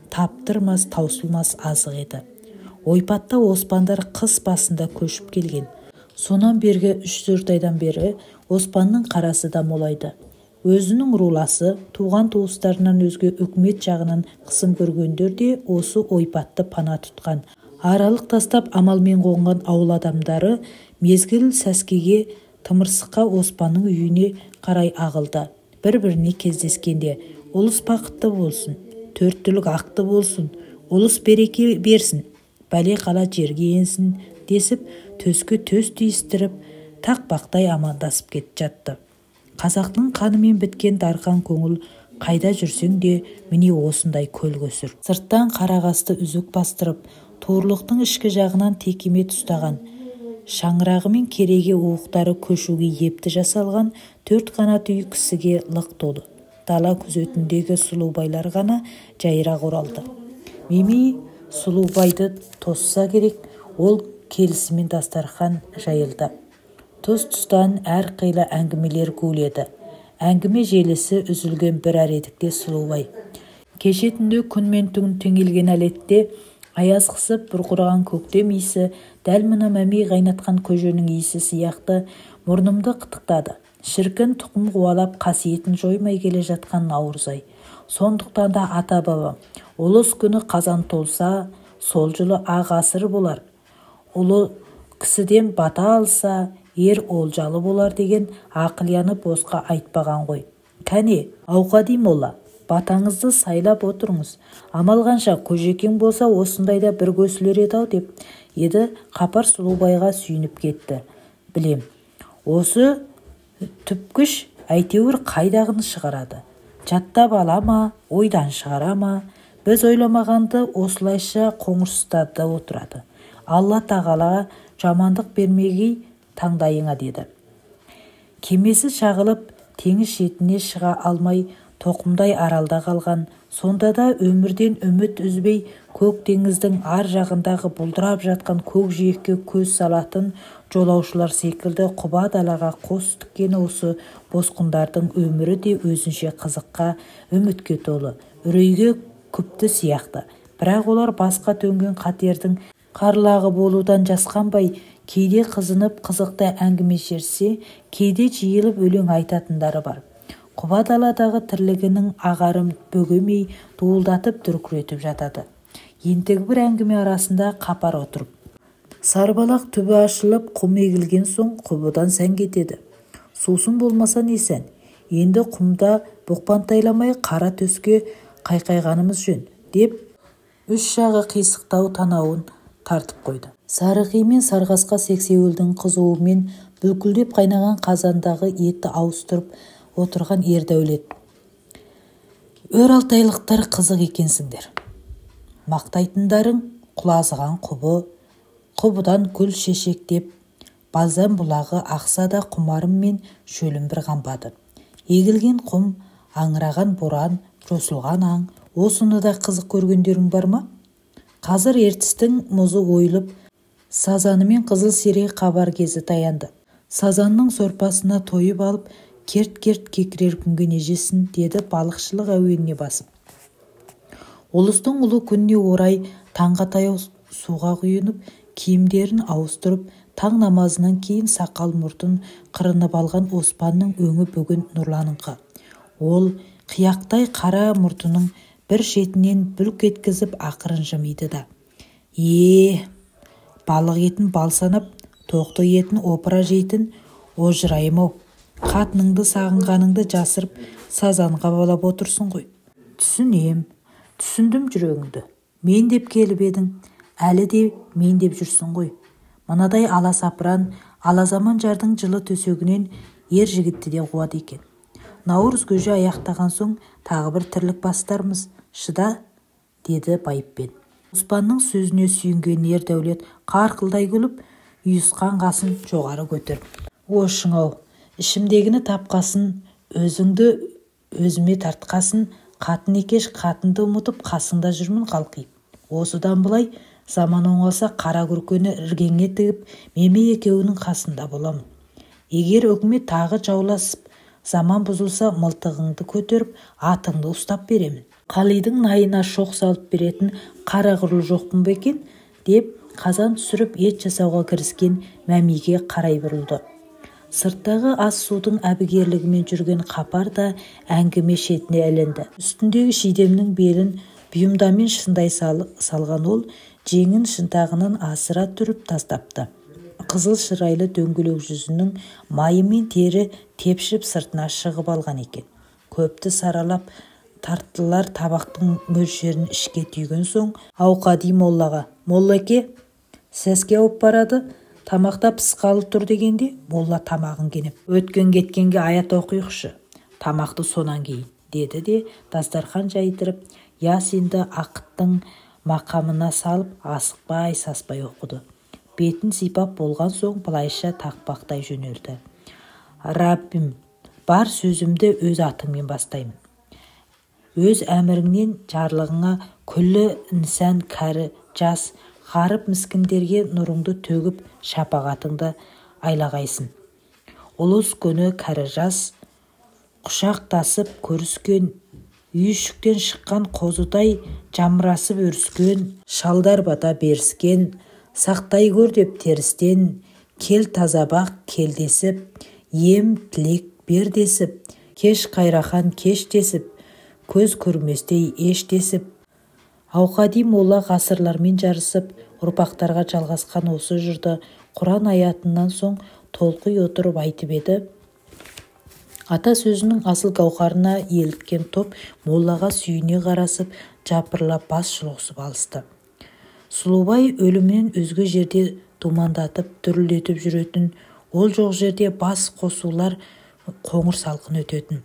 таптырмас, таусылмас азық еді. Ойпатта Оспандар қыс басында көшіп келген. Сонан бергі 3-4 айдан бері Оспанның қарасы да молайды. Өзінің руласы, туған туыстарынан өзге үкімет жағынан қысым көргендер де осы ойпатты пана тұтқан. Аралық тастап амалмен қонған ауыл адамдары мезгіл сәскеге тымырсыққа Оспанның үйіне қарай ағылды. Бір-біріне кездескенде, ұлыс бақытты болсын, төрт түлік ақты болсын, ұлыс береке берсін, бәле қала жерге енсін десіп, төске төс түйістіріп, тақпақтай амандасып кетіп жатты. Қазақтың қанымен біткен дарқан көңіл қайда жүрсең де міне осындай көл көсір. Сырттан қарағасты үзік бастырып, туырлықтың ішкі жағынан текемет ұстаған, шаңырағы мен кереге уықтары көшуге епті жасалған төрт қанат үй кісіге лық толы. Дала күзетіндегі Сұлубайлар ғана жайырақ оралды. Меми Сұлубайды тосса керек, ол келісімен дастархан жайылды. Тұс-тұстан әр қилы әңгімелер гуледі. Әңгіме желісі үзілген бір әредікте Сұлубай. Кеше түнде күн мен түн теңелген әлетте аяз қысып бұрқыраған көктем иісі дәл мына мәмей қайнатқан көженің иісі сияқты мұрнымды қытықтады. Шіркін тұқым қуалап қасиетін жоймай келе жатқан наурызай. Сондықтан да ата-бабам, ұлыс күні қазан толса, сол жылы ақ асыр болар. Ұлы кісіден бата алса, ер олжалы болар деген ақылияны босқа айтпаған ғой. Кәне, Ауқади молла, батаңызды сайлап отырыңыз. Амал қанша, көжекең болса осындайда бір көсілер еді-ау деп еді, Қапар Сұлубайға сүйініп кетті. Білем, осы түпкіш әйтеуір қайдағыны шығарады. Жаттап ала ма, ойдан шығара ма, біз ойламағанды осылайша қоңырсытады отырады. Алла тағалаға жамандық бермегей таңдайыңа деді. Кемесі шағылып, теңіз шетіне шыға алмай, тоқымдай аралда қалған, сонда да өмірден үміт үзбей, көк теңіздің ар жағындағы бұлдырап жатқан көк жиекке көз салатын жолаушылар секілді құба далаға қос тіккен осы босқындардың өмірі де өзінше қызыққа, үмітке толы, үрейге күпті сияқты. Бірақ олар басқа төнген қатердің қарлағы болудан жасқанбай, кейде қызынып қызықты әңгіме шертсе, кейде жиылып өлең айтатындары бар. Құба даладағы тірлігінің ағарын бөгемей дуылдатып дүркіретіп жатады. Ентігі бір әңгіме арасында Қапар отырып. Сарыбалақ түбі ашылып, құм егілген соң құбыдан сән кетеді. Сусын болмаса не сән? Енді құмда бұқпантайламай қара төске қайқайғанымыз жөн, деп үш жағы қисықтау танауын тартып қойды. Сарықи мен сарғасқа сексеуілдің қызуымен бүлкілдеп қайнаған қазандағы етті ауыстырып отырған Ердәулет. Өр алтайлықтар қызық екенсіңдер. Мақтайтындарың құлазыған құбы, құбыдан гүл шешектеп, бальзам бұлағы ақса да құмарым мен шөлім бір қанбады. Егілген құм, аңыраған боран, жосылған аң, осыны да қызық көргендерің бар ма? Қазір ертістің мұзы ойылып, сазанымен қызыл сирек қабар кезі таянды. Сазанның сорпасына тойып алып, керт-керт кекірер күнге не жесін, деді балықшылық әуеніне басып. Ұлыстың ұлы күніне орай таңға таяу суға құйынып, киімдерін ауыстырып, таң намазынан кейін сақал мұртын қырынып алған Оспанның өңі бүгін нұрланыңқы. Ол қияқтай қара мұртының бір шетінен бүлк еткізіп ақырын жымиды да. Балық етін бал санап, тоқты етін опыра жейтін ожырайым-ау. Қатыныңды сағынғаныңды жасырып, сазанға балап отырсың ғой. Түсінем, түсіндім жүрегіңді. Мен деп келіп едің, әлі де мен деп жүрсің ғой. Мынадай аласапыран, алазаман жардың жылы төсегінен ер жігітті де қуады екен. Наурыз көже аяқтаған соң тағы бір тірлік бастармыз, шыда, деді байыппен. Оспанның сөзіне сүйінген Ердәулет қарқылдай күліп, ұйысқан қасын жоғары көтеріп. Ошың-ау, ішімдегіні тапқасын, өзіңді өзіме тартқасын, қатын екеш қатынды ұмытып қасыңда жүрмін қалқиып. Осыдан былай заман оңалса қара күркені іргеңе тігіп, Меме екеуінің қасында боламын. Егер үкімет тағы жауласып, заман бұзылса, мылтығыңды көтеріп, атыңды ұстап беремін. Қалидың найына шоқ салып беретін қара құрлы жоқпын ба екен, деп қазан түсіріп ет жасауға кіріскен Мәмиге қарай бұрылды. Сырттағы ас судың әбігерлігімен жүрген Қапар да әңгіме шетіне ілінді. Үстіндегі шидемнің белін бұйымдамен шындай салған ол, жеңін шынтағынан асыра түріп тастапты. Қызыл шырайлы дөңгелек жүзінің майы мен тері тепшіп сыртына шығып алған екен. Көпті саралап тарттылар табақтың мөлшерін ішке түйген соң, Ауқади моллаға, «Моллеке, сәске ауып барады, тамақта пысқалы тұр» дегенде, молла тамағын кенеп, «Өткен-кеткенге аят оқиықшы, тамақты сонан кейін», деді де дастархан жайдырып, Ясинді ақыттың мақамына салып, асықпай-саспай оқыды. Бетін сипап болған соң былайша тақпақтай жөнелді. Раббим, бар сөзімді өз атыңмен бастаймын. Өз әміріңнен жарлығыңа күллі інсан кәрі жас, ғарып міскіндерге нұрыңды төгіп, шапағатыңды айлағайсың. Ұлыс күні кәрі жас, құшақтасып көріскен, үйшіктен шыққан қозыдай жамырасып өріскен, шалдар бата беріскен, сақтай көр деп терістен, кел тазабақ кел десіп, ем тілек бер десіп, кеш қайрахан кеш десіп, көз көрместей еш десіп. Ауқади молла ғасырлармен жарысып, ұрпақтарға жалғасқан осы жырды Құран аятынан соң толқи отырып айтып еді. Ата сөзінің асыл гауһарына еліткен топ моллаға сүйіне қарасып, жапырлап бас жұлқысып алысты. Сұлубай өлімінен өзге жерде думандатып, дүрілдетіп жүретін, ол жоқ жерде бас қосулар қоңыр салқын өтетін.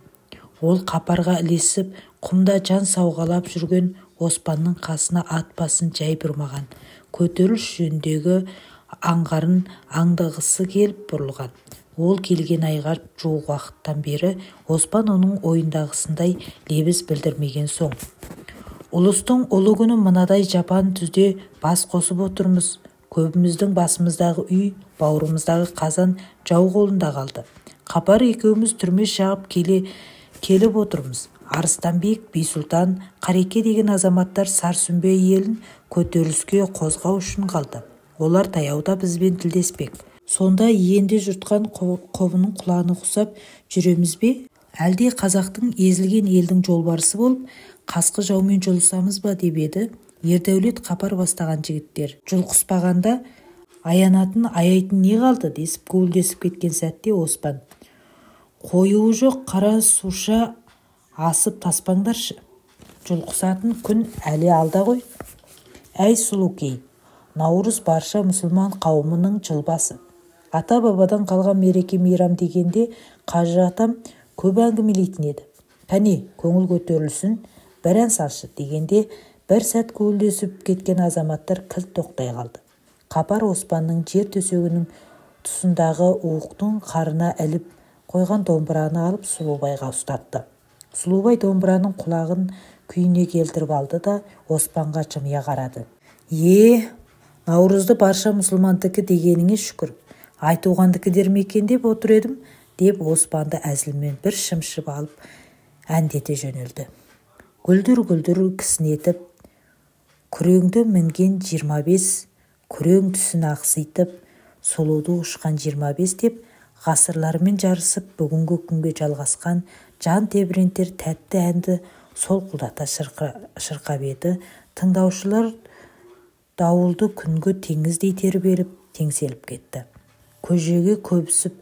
Ол Қапарға ілесіп, құмда жан сауғалап жүрген Оспанның қасына ат басын жай бұрмаған, көтеріліс жөніндегі аңғарын аңдағысы келіп бұрылған. Ол келген айға жуық уақыттан бері Оспан оның ойындағысындай лебіз білдірмеген соң, ұлыстың ұлы күні мынадай жапан түзде бас қосып отырмыз. Көбіміздің басымыздағы үй, бауырымыздағы қазан жау қолында қалды. Қапар екеуміз түрме шағып келіп отырмыз. Арыстанбек, Бейсұлтан, Қареке деген азаматтар Сарсүмбе елін көтеріліске қозғау үшін қалды. Олар таяуда бізбен тілдеспек. Сонда иенде жұртқан қобының құлағына құсап жүреміз бе? Әлде қазақтың езілген елдің жолбарысы болып, қасқы жаумен жұлысамыз ба деп еді. Ердәулет Қапар бастаған жігіттер. Жұлқыспағанда аянатын аяйтын не қалды десіп гуілдесіп кеткен сәтте Оспан, «Қоюы жоқ қара суша асып таспаңдаршы, жұлқысатын күн әлі алда ғой». Әй сұлукей, Наурыз барша мұсылман қауымының жыл басы. Ата-бабадан қалған мереке мейрам дегенде қажы атам көп әңгімелейтін еді. Кәне, көңіл көтерілсін, бір ән салшы дегенде бір сәт көңілдесіп кеткен азаматтар кілт тоқтай қалды. Қапар Оспанның жер төсегінің тұсындағы уықтың қарына іліп қойған домбыраны алып Сұлубайға ұстатты. Сұлубай домбыраның құлағын күйіне келтіріп алды да Оспанға жымия қарады. Е, Наурызды барша мұсылмандікі дегеніңе шүкір, Айтуғандікі дер ме екен деп отыр едім, деп Оспанды әзілмен бір шымшып алып әндете жөнелді. Гүлдір-гүлдір кісінетіп, күреңді мінген 25, күрең түсін ақситып, сұлуды ұшқан 25 деп, ғасырлармен жарысып, бүгінгі күнге жалғасқан жан тебірентер тәтті әнді солқылдата шырқап еді. Тыңдаушылар дауылды күнгі теңіздей тербеліп, теңселіп кетті. Көжеге көбісіп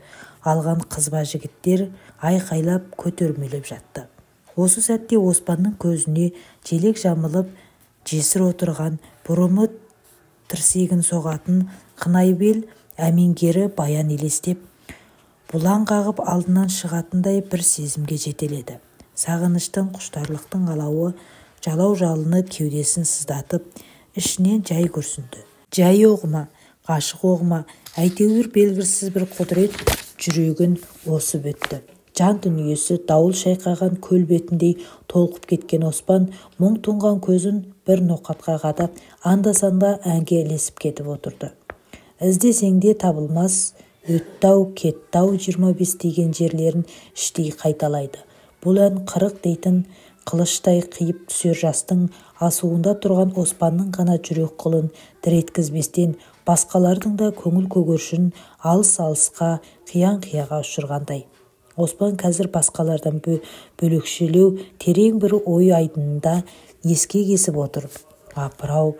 алған қызба жігіттер айқайлап көтермелеп жатты. Осы сәтте Оспанның көзіне желек жамылып, жесір отырған, бұрымы тірсегін соғатын қынайбел әмеңгері Баян елестеп, бұлаң қағып алдынан шығатындай бір сезімге жетеледі. Сағыныштың, құштарлықтың алауы Жалау жалыны кеудесін сыздатып, ішінен жай күрсінді. Жай оғы ма, ғашық оғы ма, әйтеуір белгісіз бір құдірет жүрегін осып өтті. Жан дүниесі дауыл шайқаған көл бетіндей толқып кеткен Оспан мұң тұнған көзін бір ноқатқа қадап, анда-санда әнге ілесіп кетіп отырды. Іздесең де табылмас, өтті-ау, кетті-ау 25 деген жерлерін іштей қайталайды. Бұл ән 40 дейтін қылыштай қиып түсер жастың асуында тұрған Оспанның ғана жүрек қылын дір еткізбестен, басқалардың да көңіл көгершін алыс-алысқа, қиян-қияға ұшырғандай. Оспан қазір басқалардан бөлекшелеу терең бір ой айдынында ескек есіп отыр. Апырау,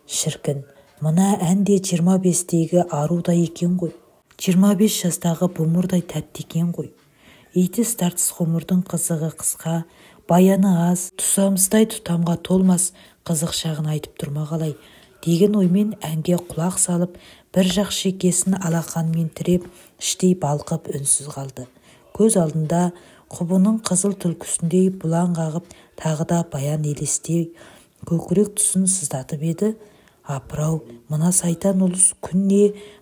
шіркін, мына ән де 25-тегі арудай екен ғой. 25 жастағы бұмырдай тәтті екен ғой. Итіс-тартыс ғұмырдың қызығы қысқа, баяны аз, тұсамыстай тұтамға толмас қызық шағын айтып тұрма қалай деген оймен әнге құлақ салып, бір жақ шекесін алақанымен тіреп, іштей балқып үнсіз қалды. Көз алдында құбының қызыл түлкісіндей бұлаң қағып, тағы да баян елестей көкірек тұсын сыздатып еді. Апырау, мына сайтан ұлыс күн не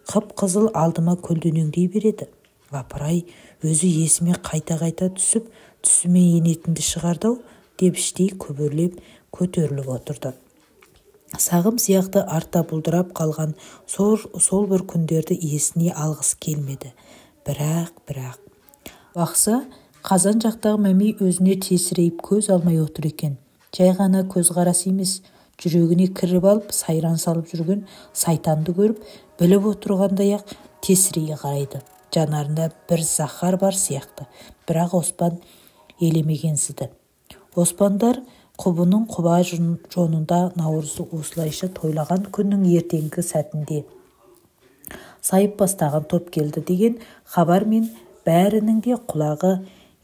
қып-қызыл алдыма көлденеңдей береді. Апырай, өзі есіме қайта-қайта түсіп, түсіме енетінді шығарды-ау, деп іштей күбірлеп көтеріліп отырды. Сағым сияқты артта бұлдырап қалған сол бір күндерді есіне алғысы келмеді. Бірақ. Бақса, қазан жақтағы Мәмей өзіне тесірейіп көз алмай отыр екен. Жай ғана көз қарасы емес, жүрегіне кіріп алып, сайран салып жүрген сайтанды көріп, біліп отырғандай-ақ тесірейе қарайды. Жанарында бір заһар бар сияқты, бірақ Оспан елемегенсіді. Оспандар құбының құба жонында наурызды осылайша тойлаған күннің ертеңгі сәтінде сайып бастаған топ келді деген хабармен бәрінің де құлағы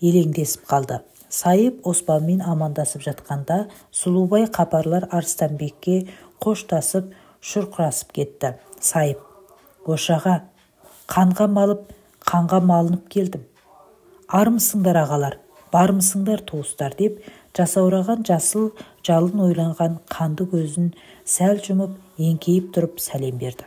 елеңдесіп қалды. Сайып Оспанмен амандасып жатқанда Сұлубай Қапарлар Арыстанбекке қоштасып шұрқырасып кетті. Сайып: "Ошаға, қанға малып, қанға малынып келдім. Армысыңдар ағалар, бармысыңдар туыстар" деп жасаураған жасыл жалын ойланған қанды көзін сәл жұмып, еңкейіп тұрып сәлем берді.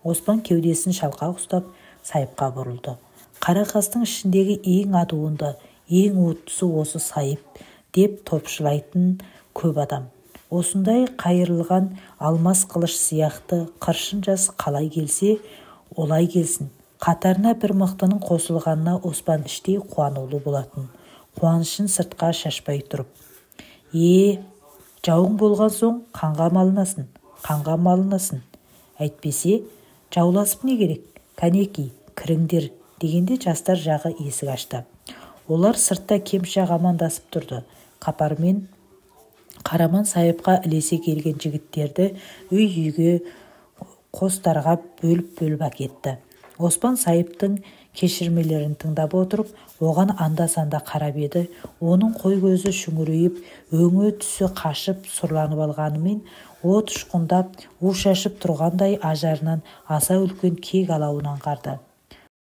Оспан кеудесін шалқақ ұстап, Сайыпқа бұрылды. Қара қастың ішіндегі ең адуынды, ең уыттысы осы Сайып деп топшылайтын көп адам. Осындай қайырылған алмас қылыш сияқты қыршын жас қалай келсе, олай келсін. Қатарына бір мықтының қосылғанына Оспан іштей қуанулы болатын. Қуанышын сыртқа шашпай тұрып: Жауың болған соң қанға малынасың, қанға малынасың. Әйтпесе, жауласып не керек? Кәнеки, кіріңдер" дегенде жастар жағы есік ашты. Олар сыртта кемшақ амандасып тұрды. Қапармен Қараман Сайыпқа ілесе келген жігіттерді үй-үйге, қостарға бөліп-бөліп әкетті. Оспан Сайыптың кешірмелерін тыңдап отырып, оған анда-санда қарап еді, оның қой көзі шүңірейіп, өңі түсі қашып, сұрланып алғанымен, от ұшқындап, у шашып тұрғандай ажарынан аса үлкен кек алауын аңғарды.